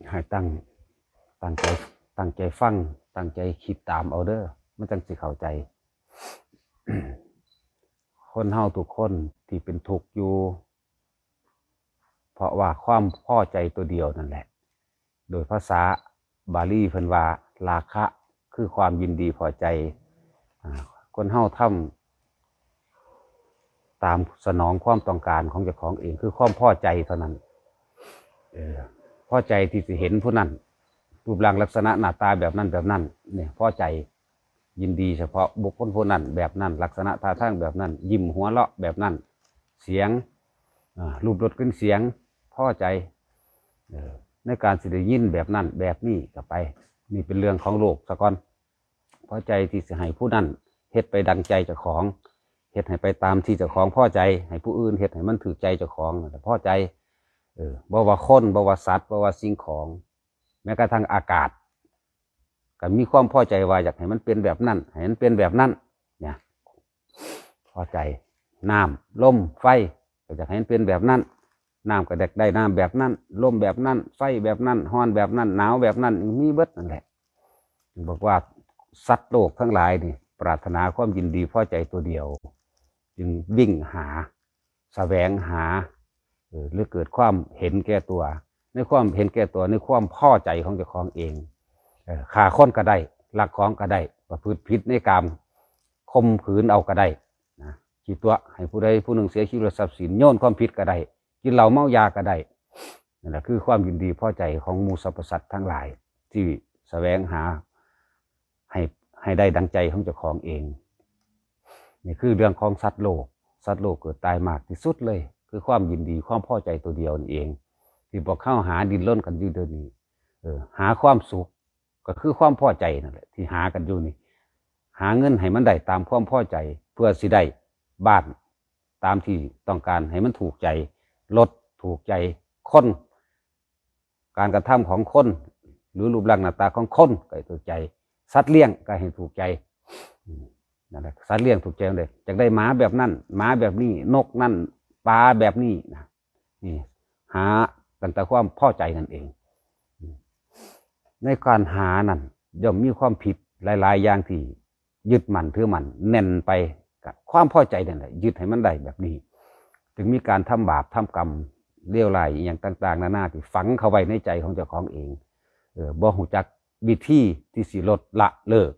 ໃຫ້ຕັ້ງ ຕັ້ງໃຈ ຕັ້ງໃຈຟັງ ຕັ້ງໃຈຄິດຕາມເອົາເດີ້ ມັນຈັ່ງຊິເຂົ້າໃຈ. ຄົນເຮົາທຸກຄົນທີ່ເປັນທຸກຢູ່ ເພາະວ່າຄວາມພໍໃຈຕົວດຽວນັ້ນແຫຼະ. ໂດຍພາສາບາລີເພິ່ນວ່າ ລາຄະ ຄືຄວາມຍິນດີພໍໃຈ. ອາ ຄົນເຮົາທຳຕາມສະໜອງຄວາມຕ້ອງການຂອງເຈົ້າຂອງເອງ ຄືຄວາມພໍໃຈເທົ່ານັ້ນ. ເອີ ພໍໃຈທີ່ຊິເຫັນຜູ້ນັ້ນ ຮູບຮ່າງລັກສະນະໜ້າຕາແບບນັ້ນແບບນັ້ນ ນີ້ພໍໃຈ. ຍິນດີສະເພາະບຸກຄົນຜູ້ນັ້ນແບບນັ້ນ ລັກສະນະທ່າທາງແບບນັ້ນ ຍິ້ມຫົວເລາະແບບນັ້ນ ສຽງ ອາ ຮູບລົດ ກິ່ນ ສຽງ ພໍໃຈ ເອີ ໃນການຊິໄດ້ຍິນແບບນັ້ນແບບນີ້ກໍໄປ. ນີ້ເປັນເລື່ອງຂອງໂລກສາກ່ອນ. ພໍໃຈທີ່ຊິໃຫ້ຜູ້ນັ້ນເຮັດໄປດັ່ງໃຈເຈົ້າຂອງ ເຮັດໃຫ້ໄປຕາມທີ່ເຈົ້າຂອງພໍໃຈ ໃຫ້ຜູ້ອື່ນເຮັດໃຫ້ມັນຖືກໃຈເຈົ້າຂອງນັ້ນລະພໍໃຈ. ເອີ ບໍ່ວ່າຄົນ ບໍ່ວ່າສັດ ບໍ່ວ່າສິ່ງຂອງ ແມ້ກະທັ່ງອາກາດ ກໍມີຄວາມພໍໃຈວ່າຢາກໃຫ້ມັນເປັນແບບນັ້ນ ໃຫ້ມັນເປັນແບບນັ້ນນະ ພໍໃຈ. ນ້ຳ ລົມ ໄຟ ກໍຢາກໃຫ້ມັນເປັນແບບນັ້ນ ນ້ຳກໍຢາກໄດ້ນ້ຳແບບນັ້ນ ລົມແບບນັ້ນ ໄຟແບບນັ້ນ ຮ້ອນແບບນັ້ນ ໜາວແບບນັ້ນ ມີເບິດນັ້ນແຫຼະ. ເພິ່ນບອກວ່າສັດໂລກທັງຫຼາຍນີ້ປາດຖະໜາຄວາມຍິນດີພໍໃຈຕົວດຽວ ຈຶ່ງວິ່ງຫາ ສະແຫວງຫາ ເອີ ຫຼືເກີດຄວາມເຫັນແກ່ຕົວ ໃນຄວາມເຫັນແກ່ຕົວ ໃນຄວາມພໍໃຈຂອງເຈົ້າຂອງເອງ. ເອີ ຂ້າຄົນກໍໄດ້ ລັກຂອງກໍໄດ້ ປະພຶດຜິດໃນກາມ ຂົ່ມຂືນເອົາກໍໄດ້ນະ ຂີ້ຕົວະໃຫ້ຜູ້ໃດຜູ້ໜຶ່ງເສຍຊີວິດ ແລະ ຊັບສິນ ໂຍນຄວາມຜິດກໍໄດ້ ກິນເຫຼົ້າເມົາຢາກໍໄດ້. ນັ້ນລະຄືຄວາມຍິນດີພໍໃຈຂອງໝູ່ສັບພະສັດທັງຫຼາຍ ທີ່ສະແຫວງຫາ ໃຫ້ ໃຫ້ໄດ້ດັ່ງໃຈຂອງເຈົ້າຂອງເອງ. ນີ້ຄືເລື່ອງຂອງສັດໂລກ ສັດໂລກເກີດຕາຍມາກທີ່ສຸດເລີຍ ຄືຄວາມຍິນດີ ຄວາມພໍໃຈຕົວດຽວນີ້ເອງ ທີ່ພວກເຮົາຫາດີ້ນລົນກັນຢູ່ດຽວນີ້. ເອີ ຫາຄວາມສຸກ ກໍຄືຄວາມພໍໃຈນັ້ນແຫຼະ ທີ່ຫາກັນຢູ່ນີ້ ຫາເງິນໃຫ້ມັນໄດ້ຕາມຄວາມພໍໃຈ ເພື່ອຊິໄດ້ບ້ານຕາມທີ່ຕ້ອງການ ໃຫ້ມັນຖືກໃຈ ລົດຖືກໃຈ ຄົນ ການກະທຳຂອງຄົນ ຫຼື ຮູບຮ່າງໜ້າຕາຂອງຄົນກໍໃຫ້ຖືກໃຈ ສັດລ້ຽງກໍໃຫ້ຖືກໃຈ. ອືມ ນັ້ນແຫຼະ ສັດລ້ຽງຖືກໃຈຈັ່ງໃດ ຢາກໄດ້ໝາແບບນັ້ນ ໝາແບບນີ້ ນົກນັ້ນ ປາແບບນີ້ນະ. ນີ້ຫາຕັ້ງແຕ່ຄວາມພໍໃຈນັ້ນເອງ. ອືມ ໃນການຫານັ້ນ ຍ່ອມມີຄວາມຜິດຫຼາຍໆຢ່າງທີ່ ຍຶດໝັ້ນຖືໝັ້ນແໜ້ນໄປກັບຄວາມພໍໃຈນັ້ນແຫຼະ ຍຶດໃຫ້ມັນໄດ້ແບບນີ້ ຈຶ່ງມີການທຳບາບທຳກຳເລວຮ້າຍອີ່ຫຍັງຕ່າງໆນານາ ທີ່ຝັງເຂົ້າໄວ້ໃນໃຈຂອງເຈົ້າຂອງເອງ. ເອີ ບໍ່ຮູ້ຈັກວິທີທີ່ຊິລົດລະເລີກ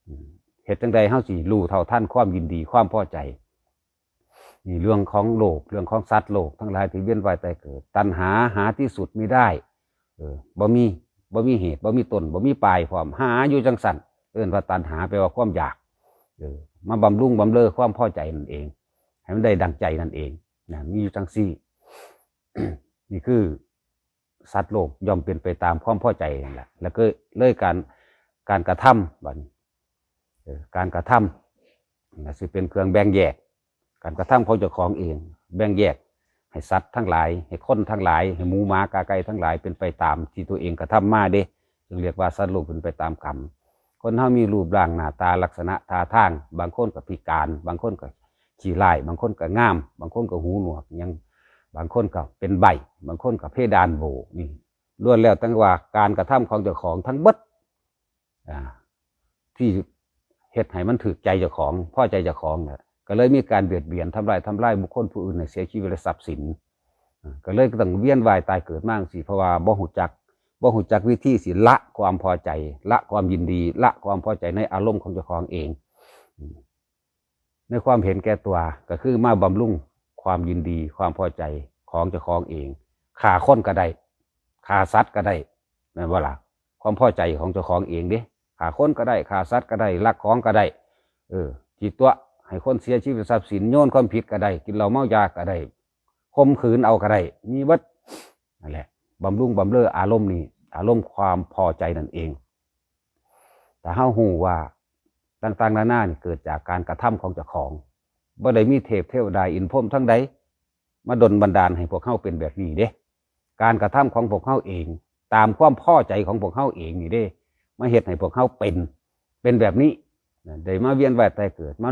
ອືມ ເຮັດຈັ່ງໃດເຮົາຊິຮູ້ເທົ່າທັນຄວາມຍິນດີຄວາມພໍໃຈ. ນີ້ເລື່ອງຂອງໂລກ ເລື່ອງຂອງສັດໂລກທັງຫຼາຍທີ່ວຽນວ່າຍຕາຍເກີດ ຕັນຫາຫາທີ່ສຸດມິໄດ້. ເອີ ບໍ່ມີ ບໍ່ມີເຫດ ບໍ່ມີຕົ້ນ ບໍ່ມີປາຍພ້ອມ ຫາຢູ່ຈັ່ງຊັ້ນ ເອີ້ນວ່າຕັນຫາ ແປວ່າຄວາມຢາກ ເອີ ມາບຳລຸງບຳເລີຄວາມພໍໃຈນັ້ນເອງ ໃຫ້ມັນໄດ້ດັ່ງໃຈນັ້ນເອງນະ ມີຢູ່ຈັ່ງຊີ້. ນີ້ຄືສັດໂລກຍ່ອມເປັນໄປຕາມຄວາມພໍໃຈນັ້ນແຫຼະ ແລ້ວກໍເລີຍການ ການກະທຳບັດນີ້ ເອີ ການກະທຳ ມັນກໍຊິເປັນເຄື່ອງແບ່ງແຍກ ການກະທຳຂອງເຈົ້າຂອງເອງ ແບ່ງແຍກໃຫ້ສັດທັງຫຼາຍ ໃຫ້ຄົນທັງຫຼາຍ ໃຫ້ໝູໝາກາໄກ່ທັງຫຼາຍ ເປັນໄປຕາມທີ່ຕົວເອງກະທຳມາເດ້ ຈຶ່ງຮຽກວ່າສັດໂລກເປັນໄປຕາມກຳ. ຄົນເຮົາມີຮູບຮ່າງໜ້າຕາລັກສະນະທ່າທາງ ບາງຄົນກໍພິການ ບາງຄົນກໍຂີ້ຮ້າຍ ບາງຄົນກໍງາມ ບາງຄົນກໍຫູໜວກຫຍັງ ບາງຄົນກໍເປັນໃບ້ ບາງຄົນກໍເພດານໂຫວ່ ນີ້ລ້ວນແລ້ວແຕ່ວ່າການກະທຳຂອງເຈົ້າຂອງທັງເບິດ ອາ ທີ່ເຮັດໃຫ້ມັນຖືກໃຈເຈົ້າຂອງ ພໍໃຈເຈົ້າຂອງນະ ກໍເລີຍມີການບຽດບຽນ ທຳລາຍ ທຳລາຍບຸກຄົນຜູ້ອື່ນໃຫ້ເສຍຊີວິດ ແລະ ຊັບສິນ. ອາ ກໍເລີຍຕ້ອງວຽນວ່າຍຕາຍເກີດມາຈັ່ງຊີ້ ເພາະວ່າບໍ່ຮູ້ຈັກ ບໍ່ຮູ້ຈັກວິທີຊິລະຄວາມພໍໃຈ ລະຄວາມຍິນດີ ລະຄວາມພໍໃຈໃນອາລົມຂອງເຈົ້າຂອງເອງ. ອາ ໃນຄວາມເຫັນແກ່ຕົວ ກໍຄືມາບຳລຸງຄວາມຍິນດີ ຄວາມພໍໃຈຂອງເຈົ້າຂອງເອງ. ຂ້າຄົນກໍໄດ້ ຂ້າສັດກໍໄດ້ ແມ່ນບໍ່ລະ? ຄວາມພໍໃຈຂອງເຈົ້າຂອງເອງເດ້ ຂ້າຄົນກໍໄດ້ ຂ້າສັດກໍໄດ້ ລັກຂອງກໍໄດ້ ເອີ ຈີຕົວະໃຫ້ຄົນເສຍຊີວິດຊັບສິນ ໂຍນຄວາມຜິດກໍໄດ້ ກິນເຫຼົ້າເມົາຢາກໍໄດ້ ຂົ່ມຂືນເອົາກໍໄດ້ ມີເບິດ. ນັ້ນແຫຼະ ບຳລຸງບຳເລີອາລົມນີ້ ອາລົມຄວາມພໍໃຈນັ້ນເອງ. ຖ້າເຮົາຮູ້ວ່າຕ່າງໆນານານີ້ເກີດຈາກການກະທຳຂອງເຈົ້າຂອງ ບໍ່ໄດ້ມີເທບເທວະດາອິນພົມທາງໃດມາດົນບັນດານໃຫ້ພວກເຮົາເປັນແບບນີ້ເດ້. ການກະທຳຂອງພວກເຮົາເອງ ຕາມຄວາມພໍໃຈຂອງພວກເຮົາເອງນີ້ເດ້ ມາເຮັດໃຫ້ພວກເຮົາເປັນ ເປັນແບບນີ້. ໄດ້ມາວຽນວ່າຍຕາຍເກີດ ມາ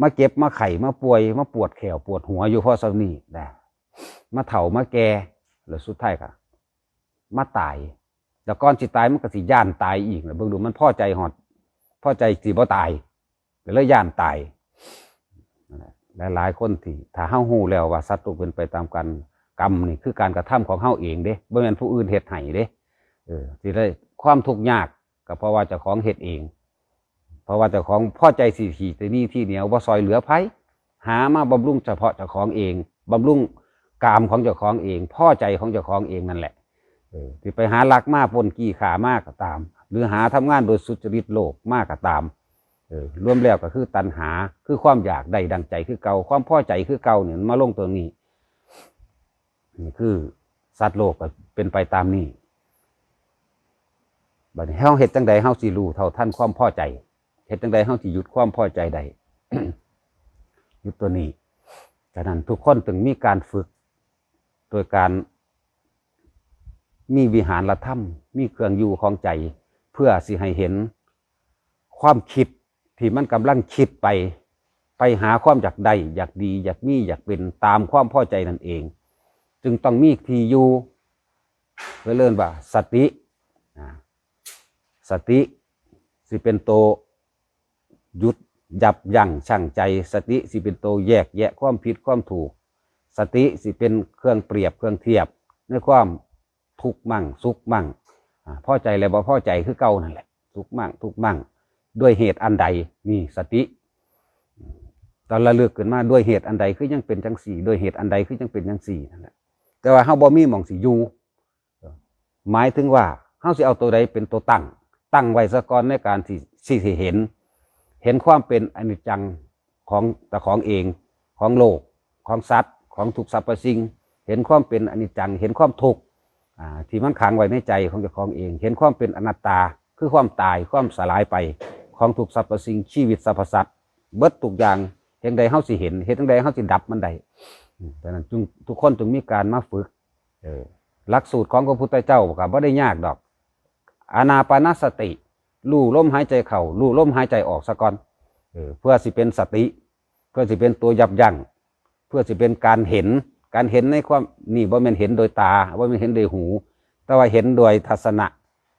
ມາເຈັບມາໄຂ້ ມາປ່ວຍ ມາປວດແຂ້ວປວດຫົວຢູ່ພໍສ່ຳນີ້ນະ ມາເຖົ້າມາແກ່ ແລ້ວສຸດທ້າຍກໍ ມາຕາຍ ແລ້ວກ່ອນຊິຕາຍມັນກໍຊິຢ້ານຕາຍອີກ. ເບິ່ງດູ ມັນພໍໃຈຮອດ ພໍໃຈຊິບໍ່ຕາຍ ກໍເລີຍຢ້ານຕາຍ. ຫຼາຍໆຄົນທີ່ ຖ້າເຮົາຮູ້ແລ້ວວ່າສັດໂລກເປັນໄປຕາມການ ກຳນີ້ຄືການກະທຳຂອງເຮົາເອງເດ້ ບໍ່ແມ່ນຜູ້ອື່ນເຮັດໃຫ້ເດ້. ເອີ ທີ່ໄດ້ຄວາມທຸກຍາກ ກໍເພາະວ່າເຈົ້າຂອງເຮັດເອງ. ເພາະວ່າເຈົ້າຂອງພໍໃຈຊິຂີ້ຕະໜີ້ຂີ້ໜຽວ ບໍ່ຊ່ອຍເຫຼືອໃຜ ຫາມາບຳລຸງສະເພາະເຈົ້າຂອງເອງ ບຳລຸງກາມຂອງເຈົ້າຂອງເອງ ພໍໃຈຂອງເຈົ້າຂອງເອງນັ້ນແຫຼະ. ເອີ ທີ່ໄປຫາລັກມາ ປຸ້ນກີ້ຂ້າມາກໍຕາມ ຫຼືຫາທຳງານໂດຍສຸດຈະລິດໂລບມາກໍຕາມ ເອີ ລວມແລ້ວກໍຄືຕັນຫາ ຄືຄວາມຢາກໄດ້ດັ່ງໃຈຄືເກົ່າ ຄວາມພໍໃຈຄືເກົ່ານີ້ ມັນມາລົງຕົວນີ້. ນີ້ຄືສັດໂລກກໍເປັນໄປຕາມນີ້. ບັດນີ້ເຮົາເຮັດຈັ່ງໃດເຮົາຊິຮູ້ເທົ່າທັນຄວາມພໍໃຈ? ເຮັດຈັ່ງໃດເຮົາຊິຢຸດຄວາມພໍໃຈໄດ້? ຢຸດຕົວນີ້. ສະນັ້ນທຸກຄົນຈຶ່ງມີການຝຶກ ໂດຍການມີວິຫານລະທຳ ມີເຄື່ອງຢູ່ຂອງໃຈ ເພື່ອຊິໃຫ້ເຫັນຄວາມຄິດ ທີ່ມັນກຳລັງຄິດໄປ ໄປຫາຄວາມຢາກໄດ້ ຢາກດີ ຢາກມີ ຢາກເປັນ ຕາມຄວາມພໍໃຈນັ້ນເອງ. ຈຶ່ງຕ້ອງມີທີ່ຢູ່ ເອີ້ນວ່າສະຕິ. ອາ ສະຕິຊິເປັນໂຕຢຸດ ຢັບຢັ້ງ, ຊັ່ງໃຈ. ສະຕິຊິເປັນໂຕແຍກແຍະຄວາມຜິດຄວາມຖືກ. ສະຕິຊິເປັນເຄື່ອງປຽບເຄື່ອງທຽບໃນຄວາມ ທຸກໝັ້ງສຸກໝັ້ງ ອາ ພໍໃຈແລະບໍ່ພໍໃຈຄືເກົ່ານັ້ນແຫຼະ ທຸກໝັ້ງທຸກໝັ້ງ ດ້ວຍເຫດອັນໃດ? ນີ້ສະຕິ ຕ້ອງລະລຶກຂຶ້ນມາ ດ້ວຍເຫດອັນໃດຄືຍັງເປັນຈັ່ງຊີ້? ດ້ວຍເຫດອັນໃດຄືຍັງເປັນຈັ່ງຊີ້? ນັ້ນແຫຼະ. ແຕ່ວ່າເຮົາບໍ່ມີໝ່ອງຊິຢູ່ ໝາຍເຖິງວ່າເຮົາຊິເອົາໂຕໃດເປັນໂຕຕັ້ງ? ຕັ້ງໄວ້ສາກ່ອນໃນການທີ່ ທີ່ຊິເຫັນ ເຫັນຄວາມເປັນອະນິດຈັງ ຂອງເຈົ້າຂອງເອງ, ຂອງໂລກ, ຂອງສັດ, ຂອງທຸກສັບພະສິ່ງ, ເຫັນຄວາມເປັນອະນິດຈັງ, ເຫັນຄວາມທຸກ ອາ ທີ່ມັນຂັງໄວ້ໃນໃຈຂອງເຈົ້າຂອງເອງ, ເຫັນຄວາມເປັນອະນັດຕາ ຄືຄວາມຕາຍ, ຄວາມສະຫຼາຍໄປຂອງທຸກສັບພະສິ່ງ, ຊີວິດສັບພະສັດ, ເບິດທຸກຢ່າງ. ເຮັດຈັ່ງໃດເຮົາຊິເຫັນ? ເຮັດຈັ່ງໃດເຮົາຊິດັບມັນໄດ້? ອາ ສະນັ້ນຈຶ່ງ ທຸກຄົນຈຶ່ງມີການມາຝຶກ. ເອີ ຫຼັກສູດຂອງພະພຸດທະເຈົ້າກໍບໍ່ໄດ້ຍາກດອກ. ອານາປານະສະຕິ ຮູ້ລົມຫາຍໃຈເຂົ້າ ຮູ້ລົມຫາຍໃຈອອກສາກ່ອນ ເອີ ເພື່ອຊິເປັນສະຕິ ເພື່ອຊິເປັນຕົວຢັບຢັ້ງ ເພື່ອຊິເປັນການເຫັນ ການເຫັນໃນຄວາມ ນີ້ບໍ່ແມ່ນເຫັນໂດຍຕາ ບໍ່ແມ່ນເຫັນໂດຍຫູ ແຕ່ວ່າເຫັນໂດຍທັດສະນະ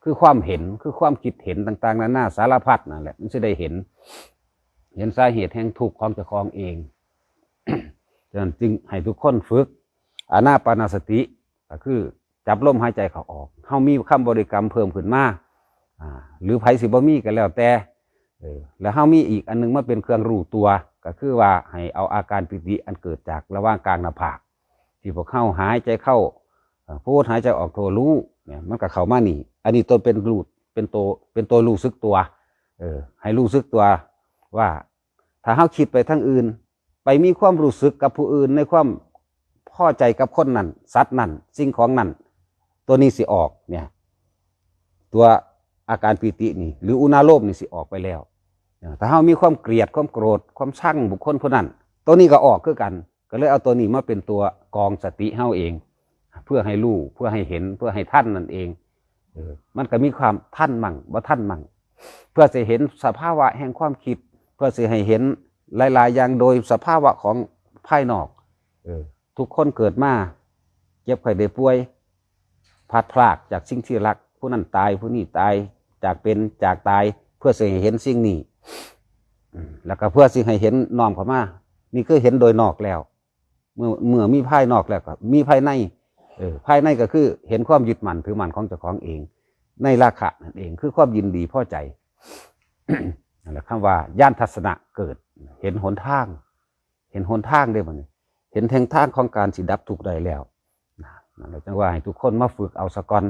ຄືຄວາມເຫັນ ຄືຄວາມຄິດເຫັນຕ່າງໆນານາສາລະພັດນັ້ນແຫຼະ ມັນຊິໄດ້ເຫັນ ເຫັນສາເຫດແຫ່ງທຸກຂອງເຈົ້າຂອງເອງ. ສະນັ້ນຈຶ່ງໃຫ້ທຸກຄົນຝຶກອານາປານະສະຕິ ກໍຄື ຈັບລົມຫາຍໃຈເຂົ້າອອກ ເຮົາມີຄຳບໍລິກຳເພີ່ມຂຶ້ນມາ ອາ ຫຼືໃຜຊິບໍ່ມີກໍແລ້ວແຕ່ ເອີ ແລ້ວເຮົາມີອີກອັນໜຶ່ງມາເປັນເຄື່ອງຮູ້ຕົວ ກໍຄືວ່າໃຫ້ເອົາອາການປີຕິອັນເກີດຈາກລະຫວ່າງກາງໜ້າຜາກ ທີ່ພວກເຮົາຫາຍໃຈເຂົ້າ ເອີ ພູດ ຫາຍໃຈອອກໂທ ຮູ້ ເນຍ ມັນກໍເຂົ້າມານີ້ ອັນນີ້ຕົວເປັນຮູ້ ເປັນໂຕ ເປັນໂຕຮູ້ສຶກຕົວ ເອີ ໃຫ້ຮູ້ສຶກຕົວວ່າ ຖ້າເຮົາຄິດໄປທາງອື່ນ ໄປມີຄວາມຮູ້ສຶກກັບຜູ້ອື່ນ ໃນຄວາມພໍໃຈກັບຄົນນັ້ນ ສັດນັ້ນ ສິ່ງຂອງນັ້ນ ຕົວນີ້ຊິອອກເນຍ ຕົວອາການປີຕິນີ້ ຫຼືອຸນາໂລມນີ້ຊິອອກໄປແລ້ວ. ຖ້າເຮົາມີຄວາມກຽດ ຄວາມໂກດ ຄວາມຊັງບຸກຄົນຜູ້ນັ້ນ ຕົວນີ້ກໍອອກຄືກັນ. ກໍເລີຍເອົາຕົວນີ້ມາເປັນຕົວກອງສະຕິເຮົາເອງ ເພື່ອໃຫ້ຮູ້ ເພື່ອໃຫ້ເຫັນ ເພື່ອໃຫ້ທັນນັ້ນເອງ. ເອີ ມັນກໍມີຄວາມທັນໝັ່ງ ບໍ່ທັນໝັ່ງ ເພື່ອຊິເຫັນສະພາວະແຫ່ງຄວາມຄິດ ເພື່ອຊິໃຫ້ເຫັນຫຼາຍໆຢ່າງໂດຍສະພາວະຂອງພາຍນອກ. ເອີ ທຸກຄົນເກີດມາເຈັບໄຂ້ໄດ້ປ່ວຍ ພລັດພລາກຈາກສິ່ງທີ່ຮັກ ຜູ້ນັ້ນຕາຍ ຜູ້ນີ້ຕາຍ ຈາກເປັນຈາກຕາຍ ເພື່ອຊິໃຫ້ເຫັນສິ່ງນີ້ ອາ ແລ້ວກໍເພື່ອຊິໃຫ້ເຫັນນ້ອມເຂົ້າມາ ນີ້ຄືເຫັນໂດຍນອກແລ້ວ. ເມື່ອ ເມື່ອມີພາຍນອກແລ້ວກໍມີພາຍໃນ ເອີ ພາຍໃນກໍຄືເຫັນຄວາມຍຶດໝັ້ນຖືໝັ້ນຂອງເຈົ້າຂອງເອງ ໃນລາຄະນັ້ນເອງ ຄືຄວາມຍິນດີພໍໃຈ. ນັ້ນແຫຼະ ຄຳວ່າຍານທັດສະນະເກີດ ເຫັນຫົນທາງ ເຫັນຫົນທາງເດ້ບັດນີ້ ເຫັນແທ່ງທາງຂອງການຊິດັບທຸກໄດ້ແລ້ວ. ນະ ນັ້ນແຫຼະ ຈັ່ງວ່າໃຫ້ທຸກຄົນມາຝຶກເອົາສາກ່ອນ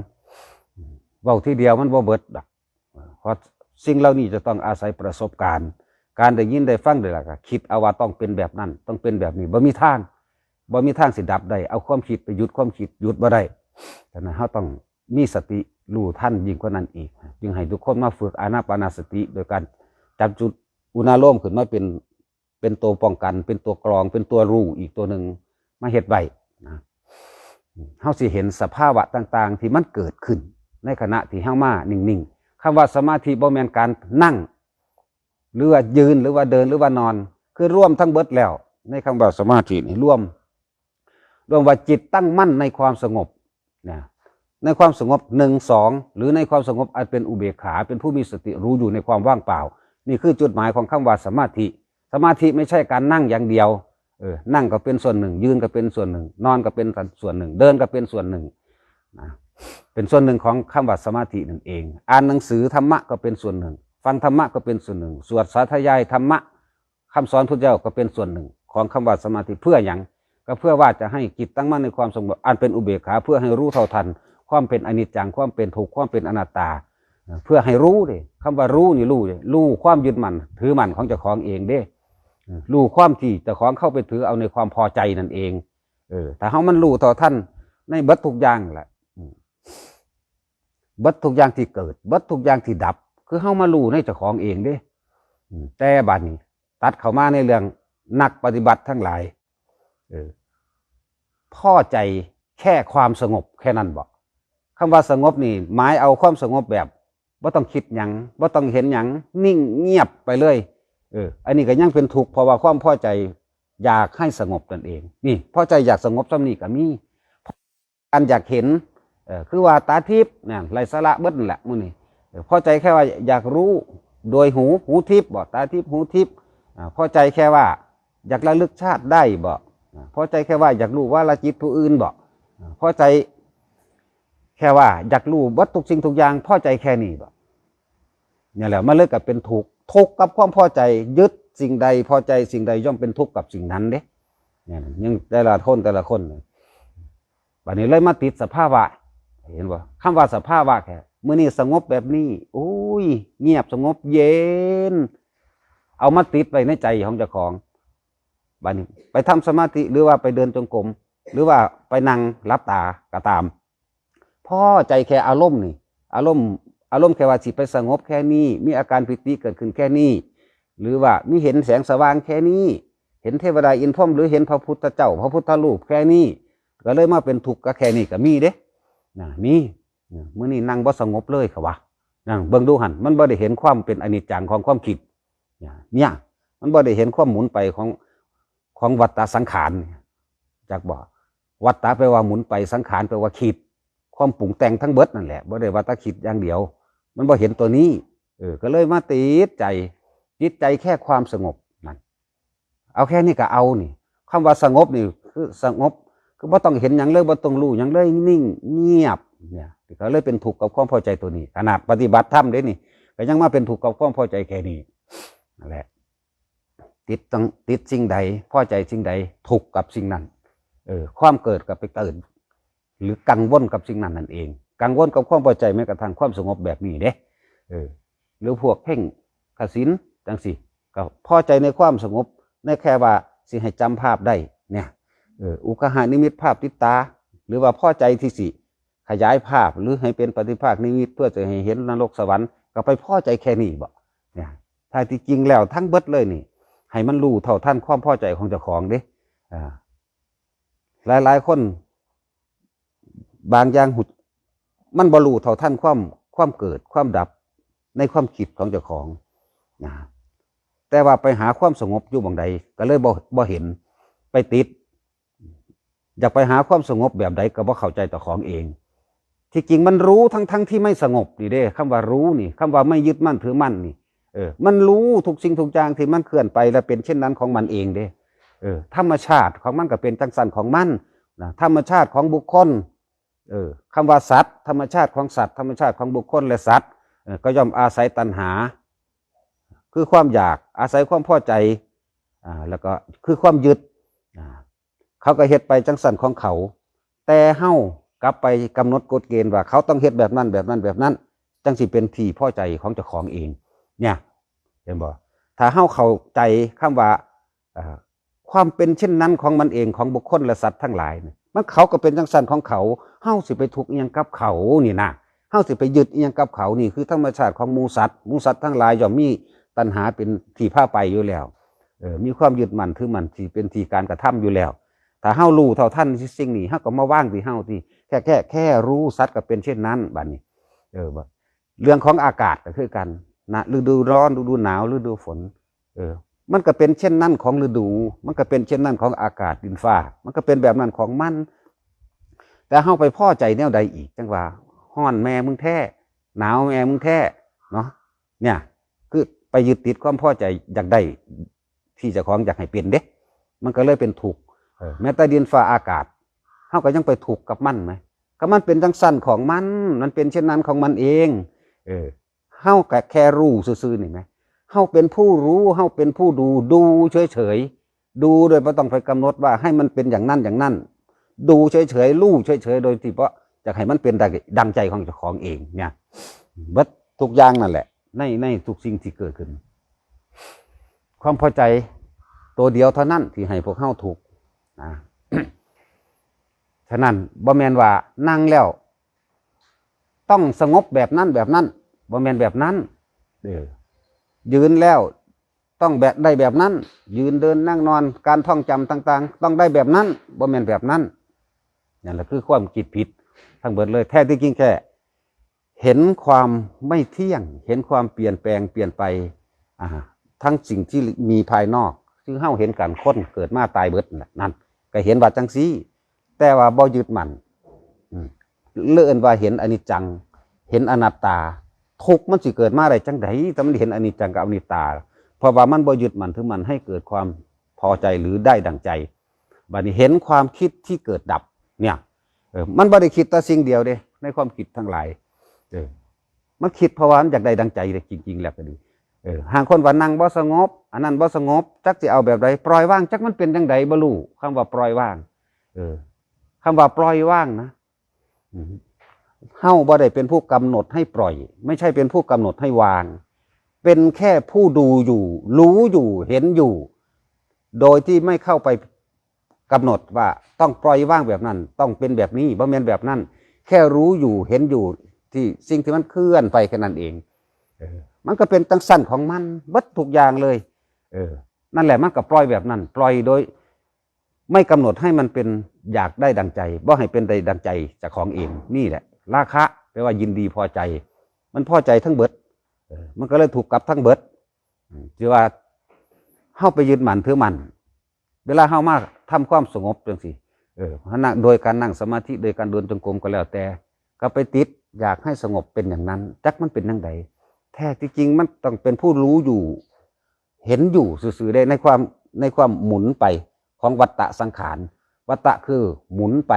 ເວົ້າທີດຽວມັນບໍ່ເບິດດອກ. ເພາະສິ່ງເຫຼົ່ານີ້ຈະຕ້ອງອາໄສປະສົບການ ການໄດ້ຍິນໄດ້ຟັງ ແລ້ວກໍຄິດເອົາວ່າຕ້ອງເປັນແບບນັ້ນ ຕ້ອງເປັນແບບນີ້ ບໍ່ມີທາງ ບໍ່ມີທາງຊິດັບໄດ້. ເອົາຄວາມຄິດໄປຢຸດຄວາມຄິດ ຢຸດບໍ່ໄດ້. ສະນັ້ນເຮົາຕ້ອງມີສະຕິ ຮູ້ທັນຍິ່ງກວ່ານັ້ນອີກ ຈຶ່ງໃຫ້ທຸກຄົນມາຝຶກອານາປານະສະຕິ ໂດຍການຈັບຈຸດອຸນາໂລມຂຶ້ນມາເປັນ ເປັນຕົວປ້ອງກັນ ເປັນຕົວກຣອງ ເປັນຕົວຮູ້ອີກຕົວໜຶ່ງມາເຮັດໄວ້ນະ. ເຮົາຊິເຫັນສະພາວະຕ່າງໆທີ່ມັນເກີດຂຶ້ນໃນຂະນະທີ່ເຮົາມານິ່ງໆ. ຄຳວ່າສະມາທິບໍ່ແມ່ນການນັ່ງ ຫຼືວ່າຢືນ ຫຼືວ່າເດີນ ຫຼືວ່ານອນ ຄືລວມທັງເບິດແລ້ວ. ໃນຄຳວ່າສະມາທິນີ້ລວມ ລວມວ່າຈິດຕັ້ງໝັ້ນໃນຄວາມສະຫງົບນະ. ในความสงบ หนึ่ง สอง หรือในความสงบอันเป็นอุเบกขา เป็นผู้มีสติรู้อยู่ในความว่างเปล่า นี่คือจุดหมายของคำว่าสมาธิ สมาธิไม่ใช่การนั่งอย่างเดียว เออ นั่งก็เป็นส่วนหนึ่ง ยืนก็เป็นส่วนหนึ่ง นอนก็เป็นส่วนหนึ่ง เดินก็เป็นส่วนหนึ่งนะ เป็นส่วนหนึ่งของคำว่าสมาธินั่นเอง อ่านหนังสือธรรมะก็เป็นส่วนหนึ่ง ฟังธรรมะก็เป็นส่วนหนึ่ง สวดสาธยายธรรมะ คำสอนพุทธเจ้าก็เป็นส่วนหนึ่งของคำว่าสมาธิ เพื่อหยัง ก็เพื่อว่าจะให้จิตตั้งมั่นในความสงบอันเป็นอุเบกขา เพื่อให้รู้เท่าทันความเป็นอนิจจัง ความเป็นทุกข์ ความเป็นอนัตตา เพื่อให้รู้เด้ คำว่ารู้นี่รู้เด้ รู้ความยึดมั่นถือมั่นของเจ้าของเองเด้ รู้ความที่เจ้าของเข้าไปถือเอาในความพอใจนั่นเอง เออ ถ้าเฮามันรู้เท่าทันในเบิดทุกอย่างแหละ อืม เบิดทุกอย่างที่เกิด เบิดทุกอย่างที่ดับ คือเฮามารู้ในเจ้าของเองเด้ อืม แต่บัดนี้ตัดเข้ามาในเรื่องนักปฏิบัติทั้งหลาย เออ พอใจแค่ความสงบแค่นั้นบ่ คำว่าสงบนี่หมายเอาความสงบแบบบ่ต้องคิดหยัง บ่ต้องเห็นหยัง นิ่งเงียบไปเลย เออ อันนี้ก็ยังเป็นทุกข์ เพราะว่าความพอใจอยากให้สงบนั่นเอง นี่ พอใจอยากสงบส่ำนี้ก็มี อันอยากเห็น เอ่อ คือว่าตาทิพย์นั่น ไร้สาระเบิดนั่นแหละมื้อนี้ เอ่อ พอใจแค่ว่าอยากรู้โดยหู หูทิพย์บ่ ตาทิพย์ หูทิพย์ อ่า พอใจแค่ว่าอยากระลึกชาติได้บ่ อ่า พอใจแค่ว่าอยากรู้วาระจิตผู้อื่นบ่ อ่า พอใจแค่ว่าอยากรู้เบิดทุกสิ่งทุกอย่าง พอใจแค่นี้บ่ นี่แหละ มันเลยกลายเป็นทุกข์ ทุกข์กับความพอใจ ยึดสิ่งใด พอใจสิ่งใด ย่อมเป็นทุกข์กับสิ่งนั้นเด้ เนี่ย ยังแต่ละคน แต่ละคน บัดนี้เลยมาติดสภาวะ เห็นบ่ คำว่าสภาวะแค่ มื้อนี้สงบแบบนี้ โอ้ย เงียบสงบเย็น เอามาติดไว้ในใจของเจ้าของ บัดนี้ไปทำสมาธิ หรือว่าไปเดินจงกรม หรือว่าไปนั่งหลับตาก็ตาม พอใจแค่อารมณ์นี่ อารมณ์ อารมณ์แค่ว่าสิไปสงบแค่นี้ มีอาการปีติเกิดขึ้นแค่นี้ หรือว่ามีเห็นแสงสว่างแค่นี้ เห็นเทวดาอินทร์พรหม หรือเห็นพระพุทธเจ้า พระพุทธรูปแค่นี้ ก็เลยมาเป็นทุกข์ก็แค่นี้ก็มีเด้ นะ มี นะ มื้อนี้นั่งบ่สงบเลย เขาว่า นั่งเบิ่งดูหั่น มันบ่ได้เห็นความเป็นอนิจจังของความคิด เนี่ย มันบ่ได้เห็นความหมุนไปของ ของวัฏฏะสังขาร จักบ่ วัฏฏะแปลว่าหมุนไป สังขารแปลว่าคิด ความปรุงแต่งทั้งเบิดนั่นแหละ บ่ได้ว่าแต่คิดอย่างเดียว มันบ่เห็นตัวนี้ เออ ก็เลยมาติดใจ ติดใจแค่ความสงบนั่น เอาแค่นี้ก็เอานี่ คำว่าสงบนี่คือสงบ คือบ่ต้องเห็นหยังเลย บ่ต้องรู้หยังเลย นิ่งเงียบ เนี่ย ก็เลยเป็นทุกข์กับความพอใจตัวนี้ ขนาดปฏิบัติธรรมเด้นี่ ก็ยังมาเป็นทุกข์กับความพอใจแค่นี้ นั่นแหละ ติดตัง ติดสิ่งใด พอใจสิ่งใด ทุกข์กับสิ่งนั้น เออ ความเกิดก็ไปเกิด หรือกังวลกับสิ่งนั้นนั่นเอง กังวลกับความพอใจ แม้กระทั่งความสงบแบบนี้เด้ เออ หรือพวกเพ่งกสิณจังซี้ ก็พอใจในความสงบ ในแค่ว่าสิให้จำภาพได้ เนี่ย เออ อุคหานิมิตภาพติดตา หรือว่าพอใจที่สิขยายภาพ หรือให้เป็นปฏิภาคนิมิต เพื่อจะให้เห็นนรกสวรรค์ ก็ไปพอใจแค่นี้บ่ เนี่ย แท้ที่จริงแล้วทั้งเบิดเลยนี่ ให้มันรู้เท่าทันความพอใจของเจ้าของเด้ อ่า หลายๆคน บางอย่างหู มันบ่รู้เท่าทันความ ความเกิด ความดับในความคิดของเจ้าของ นะ แต่ว่าไปหาความสงบอยู่หม่องใด ก็เลยบ่ บ่เห็น ไปติด อยากไปหาความสงบแบบใดก็บ่เข้าใจเจ้าของเอง ที่จริงมันรู้ทั้งๆที่ไม่สงบนี่เด้ คำว่ารู้นี่ คำว่าไม่ยึดมั่นถือมั่นนี่ เออ มันรู้ทุกสิ่งทุกอย่างที่มันเคลื่อนไปและเป็นเช่นนั้นของมันเองเด้ เออ ธรรมชาติของมันก็เป็นจังซั่นของมัน นะ ธรรมชาติของบุคคล เออ คำว่าสัตว์ ธรรมชาติของสัตว์ ธรรมชาติของบุคคลและสัตว์ เออ ก็ย่อมอาศัยตัณหา คือความอยาก อาศัยความพอใจ อ่า แล้วก็คือความยึด อ่า เขาก็เฮ็ดไปจังซั่นของเขา แต่เฮากลับไปกำหนดกฎเกณฑ์ว่าเขาต้องเฮ็ดแบบนั้น แบบนั้น แบบนั้น จังสิเป็นที่พอใจของเจ้าของเอง เนี่ย เห็นบ่ ถ้าเฮาเข้าใจคำว่า อ่า ความเป็นเช่นนั้นของมันเอง ของบุคคลและสัตว์ทั้งหลายเนี่ย มัน เขาก็เป็นจังซั่นของเขา เฮาสิไปทุกข์อิหยังกับเขานี่นะ เฮาสิไปยึดอิหยังกับเขา นี่คือธรรมชาติของหมู่สัตว์ หมู่สัตว์ทั้งหลายย่อมมีตัณหาเป็นที่พาไปอยู่แล้ว เออ มีความยึดมั่นถือมั่นที่เป็นที่การกระทำอยู่แล้ว ถ้าเฮารู้เท่าทันสิ่งนี้ เฮาก็มาวางที่เฮาที่ แค่ แค่ แค่รู้ สัตว์ก็เป็นเช่นนั้น บัดนี้ เออ บ่ เรื่องของอากาศก็คือกันนะ ฤดูร้อน ฤดูหนาว ฤดูฝน เออ มันก็เป็นเช่นนั้นของฤดู มันก็เป็นเช่นนั้นของอากาศดินฟ้า มันก็เป็นแบบนั้นของมัน ແຕ່ເຮົາໄປພໍໃຈແນວໃດອີກ ຈັ່ງວ່າຮ້ອນແມ່ມຶງແທ້ ໜາວແມ່ມຶງແທ້ເນາະ. ເນຍ ຄືໄປຍຶດຕິດຄວາມພໍໃຈຢາກໄດ້ ທີ່ເຈົ້າຂອງຢາກໃຫ້ເປັນເດ້ ມັນກໍເລີຍເປັນທຸກ. ເອີ ແມ້ແຕ່ດິນຟ້າອາກາດ ເຮົາກໍຍັງໄປທຸກກັບມັນນະ ກໍມັນເປັນຈັ່ງຊັ້ນຂອງມັນ ມັນເປັນເຊັ່ນນັ້ນຂອງມັນເອງ. ເອີ ເຮົາກໍແຄ່ຮູ້ຊື່ໆນີ້ແໝ ເຮົາເປັນຜູ້ຮູ້ ເຮົາເປັນຜູ້ດູ ດູເສີຍໆ ດູໂດຍບໍ່ຕ້ອງໄປກຳນົດວ່າໃຫ້ມັນເປັນຢ່າງນັ້ນຢ່າງນັ້ນ ດູເສີຍໆ ຮູ້ເສີຍໆ ໂດຍທີ່ບໍ່ຢາກໃຫ້ມັນເປັນດັ່ງ ດັ່ງໃຈຂອງເຈົ້າຂອງເອງເນຍ. ເບິດທຸກຢ່າງນັ້ນແຫຼະ ໃນ ໃນທຸກສິ່ງທີ່ເກີດຂຶ້ນ ຄວາມພໍໃຈໂຕດຽວເທົ່ານັ້ນທີ່ໃຫ້ພວກເຮົາທຸກນະ. ສະນັ້ນ ບໍ່ແມ່ນວ່ານັ່ງແລ້ວຕ້ອງສະຫງົບແບບນັ້ນແບບນັ້ນ ບໍ່ແມ່ນແບບນັ້ນ. ເອີ ຢືນແລ້ວຕ້ອງແບບ ໄດ້ແບບນັ້ນ ຢືນເດີນນັ່ງນອນ ການທ່ອງຈຳຕ່າງໆ ຕ້ອງໄດ້ແບບນັ້ນ ບໍ່ແມ່ນແບບນັ້ນ. ນັ້ນລະຄືຄວາມຄິດຜິດທັງເບິດເລີຍ. ແທ້ທີ່ຈິງແຄ່ ເຫັນຄວາມໄມ່ທ່ຽງ ເຫັນຄວາມປ່ຽນແປງປ່ຽນໄປ ອາ ທັງສິ່ງທີ່ມີພາຍນອກ ຄືເຮົາເຫັນກັນ ຄົນເກີດມາຕາຍເບິດນັ້ນ ນັ້ນ ກໍເຫັນວ່າຈັ່ງຊີ້ ແຕ່ວ່າບໍ່ຍຶດໝັ້ນ. ອືມ ເອີ້ນວ່າເຫັນອະນິດຈັງ ເຫັນອະນັດຕາ. ທຸກມັນຊິເກີດມາໄດ້ຈັ່ງໃດ ຖ້າມັນເຫັນອະນິດຈັງກັບອະນິດຕາ? ເພາະວ່າມັນບໍ່ຍຶດໝັ້ນຖືໝັ້ນໃຫ້ເກີດຄວາມພໍໃຈ ຫຼື ໄດ້ດັ່ງໃຈ. ບາດນີ້ເຫັນຄວາມຄິດທີ່ເກີດດັບເນຍ ເອີ ມັນບໍ່ໄດ້ຄິດແຕ່ສິ່ງດຽວເດ້ ໃນຄວາມຄິດທັງຫຼາຍ. ເອີ ມັນຄິດເພາະວ່າມັນຢາກໄດ້ດັ່ງໃຈເດ້ ຈິງໆແລ້ວກໍດີ. ເອີ ຫາງຄົນວ່ານັ່ງບໍ່ສະຫງົບ ອັນນັ້ນບໍ່ສະຫງົບ ຈັກຊິເອົາແບບໃດ ປ່ອຍວາງ ຈັກມັນເປັນຈັ່ງໃດບໍ່ຮູ້. ຄຳວ່າປ່ອຍວາງ ເອີ ຄຳວ່າປ່ອຍວາງນະ ອືມ ເຮົາບໍ່ໄດ້ເປັນຜູ້ກຳນົດໃຫ້ປ່ອຍ ໄມ່ໃຊ່ເປັນຜູ້ກຳນົດໃຫ້ວາງ ເປັນແຄ່ຜູ້ດູຢູ່ ຮູ້ຢູ່ ເຫັນຢູ່ ໂດຍທີ່ໄມ່ເຂົ້າໄປ ກຳນົດວ່າຕ້ອງປ່ອຍວາງແບບນັ້ນ ຕ້ອງເປັນແບບນີ້ ບໍ່ແມ່ນແບບນັ້ນ ແຄ່ຮູ້ຢູ່ເຫັນຢູ່ທີ່ສິ່ງທີ່ມັນເຄື່ອນໄປແຄ່ນັ້ນເອງ. ເອີ ມັນກໍເປັນຈັ່ງຊັ້ນຂອງມັນເບິດທຸກຢ່າງເລີຍ. ເອີ ນັ້ນແຫຼະ ມັນກໍປ່ອຍແບບນັ້ນ ປ່ອຍໂດຍໄມ່ກຳນົດໃຫ້ມັນເປັນຢາກໄດ້ດັ່ງໃຈ ບໍ່ໃຫ້ເປັນໄດ້ດັ່ງໃຈເຈົ້າຂອງເອງ. ນີ້ແຫຼະ ລາຄະ ແປວ່າຍິນດີພໍໃຈ ມັນພໍໃຈທັງເບິດ. ເອີ ມັນກໍເລີຍຖືກກັບທັງເບິດ. ອືມ ທີ່ວ່າເຮົາໄປຍຶດໝັ້ນຖືໝັ້ນ ເວລາເຮົາມາທຳຄວາມສະຫງົບຈັ່ງຊີ້ ເອີ ເຮົານັ່ງ ໂດຍການນັ່ງສະມາທິ ໂດຍການເດີນຈົງກົມກໍແລ້ວແຕ່ ກໍໄປຕິດຢາກໃຫ້ສະຫງົບເປັນຢ່າງນັ້ນ ຈັກມັນເປັນຈັ່ງໃດ. ແທ້ທີ່ຈິງມັນຕ້ອງເປັນຜູ້ຮູ້ຢູ່ ເຫັນຢູ່ຊື່ໆເດ້ ໃນຄວາມ ໃນຄວາມໝູນໄປຂອງວັດຕະສັງຂານ. ວັດຕະຄືໝູນໄປ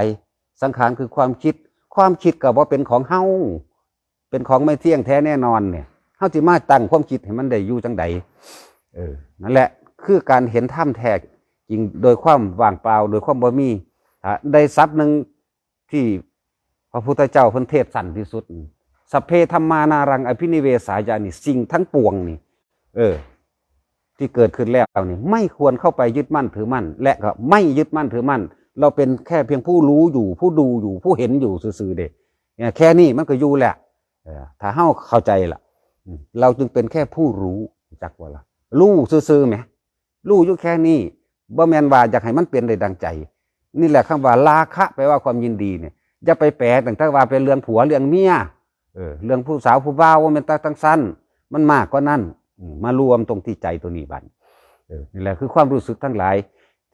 ສັງຂານຄືຄວາມຄິດ ຄວາມຄິດກໍບໍ່ເປັນຂອງເຮົາ ເປັນຂອງໄມ່ທ່ຽງແທ້ແນ່ນອນເນຍ ເຮົາຊິມາຕັ້ງຄວາມຄິດໃຫ້ມັນໄດ້ຢູ່ຈັ່ງໃດ? ເອີ ນັ້ນແຫຼະ ຄືການເຫັນທຳແທ້ຈິງໂດຍຄວາມວ່າງເປົ່າ ໂດຍຄວາມບໍ່ມີ. ອາ ໄດ້ສັບໜຶ່ງທີ່ພະພຸດທະເຈົ້າເພິ່ນເທດສັ້ນທີ່ສຸດ ສັບເພທຳມານາລັງອະພິນິເວສາຍະ ນີ້ ສິ່ງທັງປວງນີ້ ເອີ ທີ່ເກີດຂຶ້ນແລ້ວນີ້ ໄມ່ຄວນເຂົ້າໄປຍຶດໝັ້ນຖືໝັ້ນ ແລະ ກໍໄມ່ຍຶດໝັ້ນຖືໝັ້ນ. ເຮົາເປັນແຄ່ພຽງຜູ້ຮູ້ຢູ່ ຜູ້ດູຢູ່ ຜູ້ເຫັນຢູ່ຊື່ໆເດ້. ແຄ່ນີ້ມັນກໍຢູ່ແລ້ວ ເອີ ຖ້າເຮົາເຂົ້າໃຈລະ ອືມ ເຮົາຈຶ່ງເປັນແຄ່ຜູ້ຮູ້ ຮູ້ຈັກບໍ່ລະ? ຮູ້ຊື່ໆແໝ ຮູ້ຢູ່ແຄ່ນີ້ ບໍ່ແມ່ນວ່າຢາກໃຫ້ມັນເປັນໄດ້ດັ່ງໃຈ. ນີ້ແຫຼະ ຄຳວ່າລາຄະ ແປວ່າຄວາມຍິນດີນີ້ ຢ່າໄປແປຕັ້ງແຕ່ວ່າເປັນເລື່ອງຜົວເລື່ອງເມຍ ເອີ ເລື່ອງຜູ້ສາວຜູ້ບ່າວ ບໍ່ແມ່ນແຕ່ຈັ່ງຊັ້ນ ມັນມາກກວ່ານັ້ນ. ອືມ ມາລວມຕົງທີ່ໃຈຕົວນີ້ບັດ ເອີ ນີ້ແຫຼະຄືຄວາມຮູ້ສຶກທັງຫຼາຍ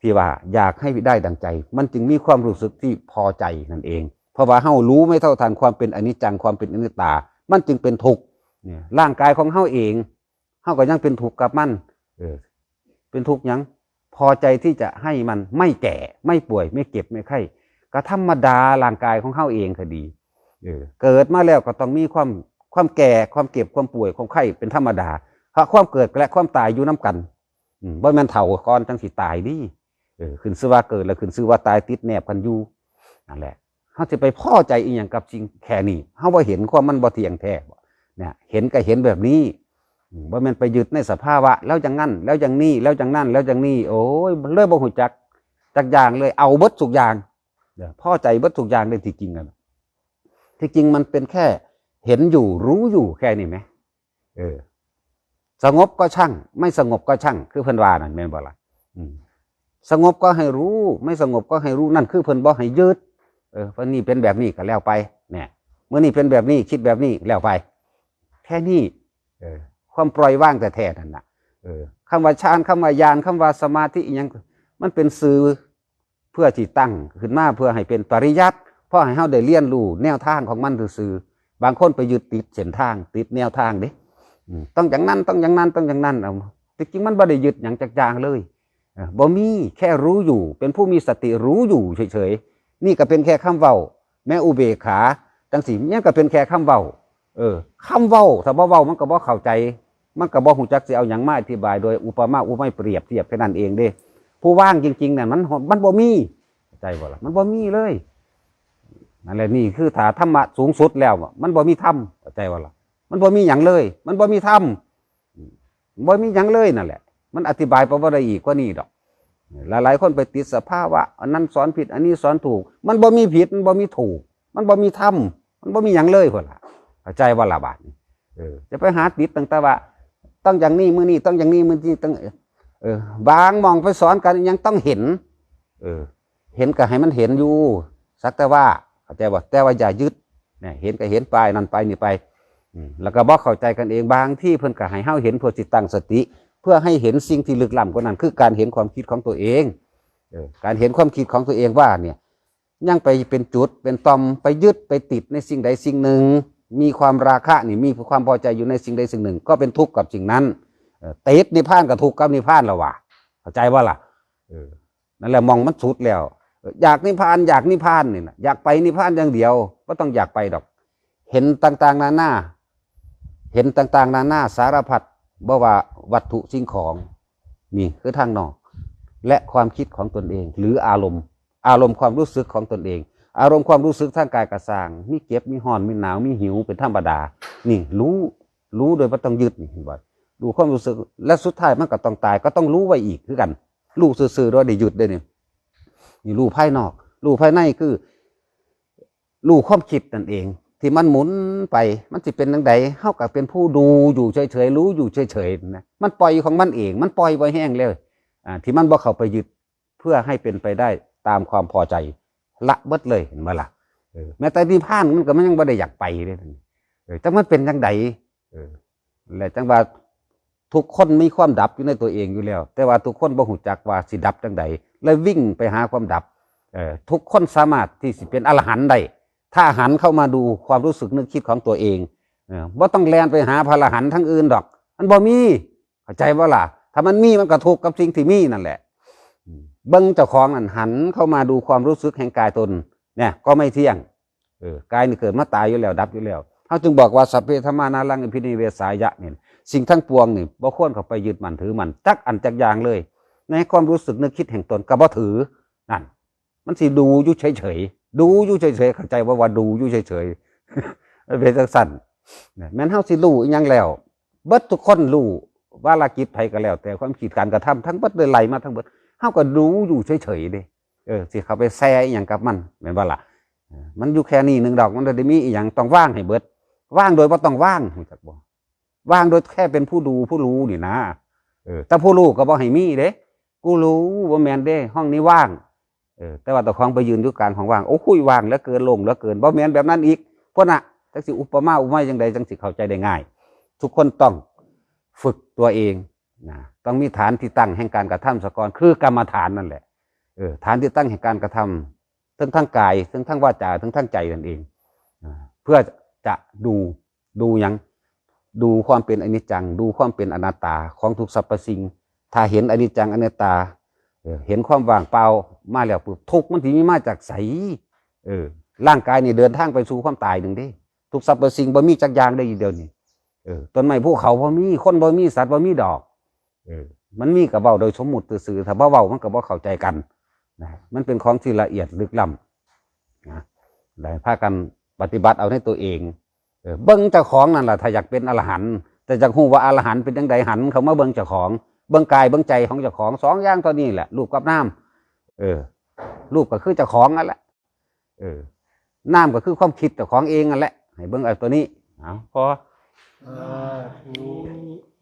ທີ່ວ່າຢາກໃຫ້ໄດ້ດັ່ງໃຈ ມັນຈຶ່ງມີຄວາມຮູ້ສຶກທີ່ພໍໃຈນັ້ນເອງ. ເພາະວ່າເຮົາຮູ້ໄມ່ເທົ່າທັນຄວາມເປັນອະນິດຈັງ ຄວາມເປັນອະນັດຕາ ມັນຈຶ່ງເປັນທຸກ. ນີ້ ຮ່າງກາຍຂອງເຮົາເອງ ເຮົາກໍຍັງເປັນທຸກກັບມັນ. ເອີ ເປັນທຸກຫຍັງ? ພໍໃຈທີ່ຈະໃຫ້ມັນໄມ່ແກ່ ໄມ່ປ່ວຍ ໄມ່ເຈັບ ໄມ່ໄຂ້ ກໍທຳມະດາ ຮ່າງກາຍຂອງເຮົາເອງກໍດີ. ເອີ ເກີດມາແລ້ວກໍຕ້ອງມີຄວາມ ຄວາມແກ່ ຄວາມເຈັບ ຄວາມປ່ວຍ ຄວາມໄຂ້ ເປັນທຳມະດາ. ເພາະຄວາມເກີດແລະຄວາມຕາຍຢູ່ນຳກັນ. ອືມ ບໍ່ແມ່ນເຖົ້າກ່ອນຈັ່ງຊິຕາຍເດ້. ເອີ ຂຶ້ນຊື່ວ່າເກີດ ແລະ ຂຶ້ນຊື່ວ່າຕາຍ ຕິດແນບກັນຢູ່. ນັ້ນແຫຼະ ເຮົາຊິໄປພໍໃຈອີ່ຫຍັງກັບສິ່ງແຄ່ນີ້? ເຮົາບໍ່ເຫັນຄວາມມັນບໍ່ທ່ຽງແທ້ບໍ? ເນຍ ເຫັນກໍເຫັນແບບນີ້. ອືມ ບໍ່ແມ່ນໄປຍຶດໃນສະພາວະ ແລ້ວຈັ່ງນັ້ນ ແລ້ວຈັ່ງນີ້ ແລ້ວຈັ່ງນັ້ນ ແລ້ວຈັ່ງນີ້. ໂອ້ຍ ເລີຍບໍ່ຮູ້ຈັກຈັກຢ່າງເລີຍ ເອົາເບິດທຸກຢ່າງ ເອີ ພໍໃຈເບິດທຸກຢ່າງເລີຍ. ທີ່ຈິງນັ້ນ ທີ່ຈິງມັນເປັນແຄ່ເຫັນຢູ່ ຮູ້ຢູ່ແຄ່ນີ້ແໝ. ເອີ ສະຫງົບກໍຊ່າງ ໄມ່ສະຫງົບກໍຊ່າງ ຄືເພິ່ນວ່ານັ້ນແມ່ນບໍ່ລະ? ອືມ ສະຫງົບກໍໃຫ້ຮູ້ ໄມ່ສະຫງົບກໍໃຫ້ຮູ້ ນັ້ນຄືເພິ່ນບໍ່ໃຫ້ຍຶດ. ເອີ ມື້ນີ້ເປັນແບບນີ້ກໍແລ້ວໄປ ແນ່ ມື້ນີ້ເປັນແບບນີ້ ຄິດແບບນີ້ ແລ້ວໄປ ແຄ່ນີ້. ເອີ ຄວາມປ່ອຍວາງແທ້ໆນັ້ນນະ. ເອີ ຄຳວ່າຊານ ຄຳວ່າຍານ ຄຳວ່າສະມາທິອີ່ຫຍັງ ມັນເປັນສື່ ເພື່ອທີ່ຕັ້ງຂຶ້ນມາເພື່ອໃຫ້ເປັນປະລິຍັດ ພາະໃຫ້ເຮົາໄດ້ຮຽນຮູ້ແນວທາງຂອງມັນຊື່ໆ. ບາງຄົນໄປຍຶດຕິດເສັ້ນທາງ ຕິດແນວທາງເດ້ ອືມ ຕ້ອງຢ່າງນັ້ນ ຕ້ອງຢ່າງນັ້ນ ຕ້ອງຢ່າງນັ້ນ ເອົາ ທີ່ຈິງມັນບໍ່ໄດ້ຍຶດຫຍັງຈັກຢ່າງເລີຍ. ເອີ ບໍ່ມີ ແຄ່ຮູ້ຢູ່ ເປັນຜູ້ມີສະຕິຮູ້ຢູ່ເສີຍໆ. ນີ້ກໍເປັນແຄ່ຄຳເວົ້າ ແມ້ອຸເບກຂາ ຈັ່ງຊີ້ ມັນກໍເປັນແຄ່ຄຳເວົ້າ. ເອີ ຄຳເວົ້າ ຖ້າບໍ່ເວົ້າ ມັນກໍບໍ່ເຂົ້າໃຈ ມັນກໍບໍ່ຮູ້ຈັກຊິເອົາຫຍັງມາອະທິບາຍໂດຍອຸປະມາອຸປະໄມ ປຽບທຽບແຄ່ນັ້ນເອງເດ້. ຜູ້ວ່າງຈິງໆນັ້ນ ມັນ ມັນບໍ່ມີ ເຂົ້າໃຈບໍ່ລະ? ມັນບໍ່ມີເລີຍ. ນັ້ນແຫຼະ ນີ້ຄືຖ້າທຳມະສູງສຸດແລ້ວ ມັນບໍ່ມີທຳ ເຂົ້າໃຈບໍ່ລະ? ມັນບໍ່ມີຫຍັງເລີຍ ມັນບໍ່ມີທຳ ບໍ່ມີຫຍັງເລີຍນັ້ນແຫຼະ. ມັນອະທິບາຍໄປບໍ່ໄດ້ອີກກວ່ານີ້ດອກ. ຫຼາຍໆຄົນໄປຕິດສະພາວະ ອັນນັ້ນສອນຜິດ ອັນນີ້ສອນຖືກ. ມັນບໍ່ມີຜິດ ມັນບໍ່ມີຖືກ ມັນບໍ່ມີທຳ ມັນບໍ່ມີຫຍັງເລີຍພຸ້ນລະ. ເຂົ້າໃຈບໍ່ລະບາດນີ້? ເອີ ຈະໄປຫາຕິດຕັ້ງແຕ່ວ່າ ຕ້ອງຢ່າງນີ້ມື້ນີ້ ຕ້ອງຢ່າງນີ້ມື້ນີ້ ຕ້ອງ ເອີ ບາງໝ່ອງໄປສອນກັນຫຍັງຕ້ອງເຫັນ ເອີ ເຫັນກໍໃຫ້ມັນເຫັນຢູ່ ສັກແຕ່ວ່າ ເຂົ້າໃຈບໍ່? ແຕ່ວ່າຢ່າຍຶດ ນະ ເຫັນກໍເຫັນໄປ ນັ້ນໄປນີ້ໄປ ອືມ ແລ້ວກໍບໍ່ເຂົ້າໃຈກັນເອງ. ບາງທີເພິ່ນກໍໃຫ້ເຮົາເຫັນເພື່ອຊິຕັ້ງສະຕິ ເພື່ອໃຫ້ເຫັນສິ່ງທີ່ລຶກລ້ຳກວ່ານັ້ນ ຄືການເຫັນຄວາມຄິດຂອງຕົວເອງ ເອີ ການເຫັນຄວາມຄິດຂອງຕົວເອງວ່າເນຍ ຍັງໄປເປັນຈຸດເປັນຕ່ອມ ໄປຍຶດໄປຕິດໃນສິ່ງໃດສິ່ງໜຶ່ງ ມີຄວາມລາຄະນີ້ ມີຄວາມພໍໃຈຢູ່ໃນສິ່ງໃດສິ່ງໜຶ່ງ ກໍເປັນທຸກກັບສິ່ງນັ້ນ. ເອີ ຕິດນິບພານກໍທຸກກັບນິບພານແລ້ວວ່າ ເຂົ້າໃຈບໍ່ລະ? ເອີ ນັ້ນແຫຼະ ໝ່ອງມັນສຸດແລ້ວ. ເອີ ຢາກນິບພານ ຢາກນິບພານນີ້ນະ ຢາກໄປນິບພານຢ່າງດຽວ ບໍ່ຕ້ອງຢາກໄປດອກ. ເຫັນຕ່າງໆນານາ ເຫັນຕ່າງໆນານາສາລະພັດ ບໍ່ວ່າວັດຖຸສິ່ງຂອງ ນີ້ຄືທາງນອກ ແລະ ຄວາມຄິດຂອງຕົນເອງ ຫຼື ອາລົມ ອາລົມຄວາມຮູ້ສຶກຂອງຕົນເອງ ອາລົມຄວາມຮູ້ສຶກທາງກາຍກໍຊ່າງ ມີເຈັບ ມີຮ້ອນ ມີໜາວ ມີຫິວ ເປັນທຳມະດາ ນີ້ຮູ້ ຮູ້ໂດຍບໍ່ຕ້ອງຍຶດ ນີ້ເຫັນບໍ່? ຮູ້ຄວາມຮູ້ສຶກ ແລະ ສຸດທ້າຍມັນກໍຕ້ອງຕາຍ ກໍຕ້ອງຮູ້ໄວ້ອີກຄືກັນ. ຮູ້ຊື່ໆ ໂດຍໄດ້ຍຶດເດ້ນີ້. ນີ້ຮູ້ພາຍນອກ ຮູ້ພາຍໃນຄື ຮູ້ຄວາມຄິດນັ້ນເອງ ທີ່ມັນໝູນໄປ ມັນຊິເປັນຈັ່ງໃດ ເຮົາກໍເປັນຜູ້ດູຢູ່ເສີຍໆ ຮູ້ຢູ່ເສີຍໆນະ ມັນປ່ອຍຂອງມັນເອງ ມັນປ່ອຍບໍ່ແຮງເລີຍ ອ່າ ທີ່ມັນບໍ່ເຂົ້າໄປຍຶດ ເພື່ອໃຫ້ເປັນໄປໄດ້ຕາມຄວາມພໍໃຈ ລະເບິດເລີຍ ເຫັນບໍ່ລະ? ເອີ ແມ້ແຕ່ນິບພານມັນກໍ ມັນຍັງບໍ່ໄດ້ຢາກໄປເດ້ ເອີ ຈັກມັນເປັນຈັ່ງໃດ ເອີ ແລະ ຈັ່ງວ່າທຸກຄົນມີຄວາມດັບຢູ່ໃນຕົວເອງຢູ່ແລ້ວ ແຕ່ວ່າທຸກຄົນບໍ່ຮູ້ຈັກວ່າຊິດັບຈັ່ງໃດ ແລະ ວິ່ງໄປຫາຄວາມດັບ. ເອີ ທຸກຄົນສາມາດທີ່ຊິເປັນອະລະຫັນໄດ້ ຖ້າຫັນເຂົ້າມາດູຄວາມຮູ້ສຶກນຶກຄິດຂອງຕົວເອງ. ເອີ ບໍ່ຕ້ອງແລ່ນໄປຫາພະລະຫັນທາງອື່ນດອກ ມັນບໍ່ມີ ເຂົ້າໃຈບໍ່ລະ? ຖ້າມັນມີ ມັນກໍທຸກກັບສິ່ງທີ່ມີນັ້ນແຫຼະ. ເບິ່ງເຈົ້າຂອງນັ້ນ ຫັນເຂົ້າມາດູຄວາມຮູ້ສຶກແຫ່ງກາຍຕົນ ແນະ ກໍໄມ່ທ່ຽງ. ເອີ ກາຍນີ້ເກີດມາຕາຍຢູ່ແລ້ວ ດັບຢູ່ແລ້ວ. ເຮົາຈຶ່ງບອກວ່າ ສັບເພທຳມາ ນາລັງ ອະພິນິເວສາຍະ ນີ້ ສິ່ງທັງປວງນີ້ ບໍ່ຄວນເຂົ້າໄປຍຶດໝັ້ນຖືໝັ້ນ ຈັກອັນຈັກຢ່າງເລີຍ. ໃນຄວາມຮູ້ສຶກນຶກຄິດແຫ່ງຕົນກໍບໍ່ຖື. ນັ້ນ ມັນຊິດູຢູ່ເສີຍໆ ດູຢູ່ເສີຍໆ ເຂົ້າໃຈບໍ່ວ່າດູຢູ່ເສີຍໆ? ມັນເປັນຈັ່ງຊັ້ນນະ. ແມ່ນເຮົາຊິຮູ້ອີ່ຫຍັງແລ້ວ? ເບິດທຸກຄົນຮູ້ ວາລະກິດໃຜກໍແລ້ວແຕ່ ຄວາມຄິດ ການກະທຳ ທັງເບິດເລີຍ ໄລ່ມາທັງເບິດ ເຮົາກໍດູຢູ່ເສີຍໆເດ້. ເອີ ຊິເຂົ້າໄປແຊ່ອີ່ຫຍັງກັບມັນ ແມ່ນບໍ່ລະ? ເອີ ມັນຢູ່ແຄ່ນີ້ໜຶ່ງດອກ ມັນບໍ່ໄດ້ມີອີ່ຫຍັງ ຕ້ອງວາງໃຫ້ເບິດ ວາງໂດຍບໍ່ຕ້ອງວາງ ຮູ້ຈັກບໍ່? ວາງໂດຍແຄ່ເປັນຜູ້ດູຜູ້ຮູ້ນີ້ນະ. ເອີ ແຕ່ຜູ້ຮູ້ກໍບໍ່ໃຫ້ມີເດ້ ກູຮູ້ ບໍ່ແມ່ນເດ້ ຫ້ອງນີ້ວ່າງ. ເອີ ແຕ່ວ່າເຈົ້າຂອງໄປຢືນຢູ່ກາງຫ້ອງວ່າງ ໂອ້ຍ ວ່າງເຫຼືອເກີນ ໂລ່ງເຫຼືອເກີນ ບໍ່ແມ່ນແບບນັ້ນອີກ. ພຸ້ນນະ ຈັກຊິອຸປະມາອຸປະໄມຈັ່ງໃດ ຈັ່ງຊິເຂົ້າໃຈໄດ້ງ່າຍ. ທຸກຄົນຕ້ອງຝຶກຕົວເອງນະ ຕ້ອງມີຖານທີ່ຕັ້ງແຫ່ງການກະທຳສາກ່ອນ ຄືກຳມະຖານນັ້ນແຫຼະ. ເອີ ຖານທີ່ຕັ້ງແຫ່ງການກະທຳ ເຖິງທາງກາຍ ເຖິງທາງວາຈາ ເຖິງທາງໃຈນັ້ນເອງ ເພື່ອຈະດູ ດູຫຍັງ? ດູຄວາມເປັນອະນິດຈັງ ດູຄວາມເປັນອະນັດຕາຂອງທຸກສັບພະສິ່ງ. ຖ້າເຫັນອະນິດຈັງອະນັດຕາ ເອີ ເຫັນຄວາມວ່າງເປົ່າມາແລ້ວປຶບ ທຸກມັນຊິມີມາຈາກໃສ? ເອີ ຮ່າງກາຍນີ້ເດີນທາງໄປສູ່ຄວາມຕາຍໜຶ່ງເດ້. ທຸກສັບພະສິ່ງບໍ່ມີຈັກຢ່າງເດ້ດຽວນີ້. ເອີ ຕົ້ນໄມ້ພູເຂົາບໍ່ມີ ຄົນບໍ່ມີ ສັດບໍ່ມີດອກ. ເອີ ມັນມີກໍເວົ້າໂດຍສົມມຸດຊື່ໆ ຖ້າບໍ່ເວົ້າມັນກໍບໍ່ເຂົ້າໃຈກັນນະ. ມັນເປັນຂອງທີ່ລະອຽດລຶກລ້ຳນະ ແລະ ພາກັນປະຕິບັດເອົາໃນຕົວເອງ. ເອີ ເບິ່ງເຈົ້າຂອງນັ້ນລະ ຖ້າຢາກເປັນອະລະຫັນ ແຕ່ຢາກຮູ້ວ່າອະລະຫັນເປັນຈັ່ງໃດ ຫັນເຂົ້າມາເບິ່ງເຈົ້າຂອງ ເບິ່ງກາຍເບິ່ງໃຈຂອງເຈົ້າຂອງ ສອງຢ່າງເທົ່ານີ້ແຫຼະ ຮູບກັບນາມ. ເອີ ຮູບກໍຄືເຈົ້າຂອງນັ້ນແຫຼະ. ເອີ ນາມກໍຄືຄວາມຄິດເຈົ້າຂອງເອງນັ້ນແຫຼະ ໃຫ້ເບິ່ງເອົາຕົວນີ້. ເອົາ ພໍ. ສາທຸ.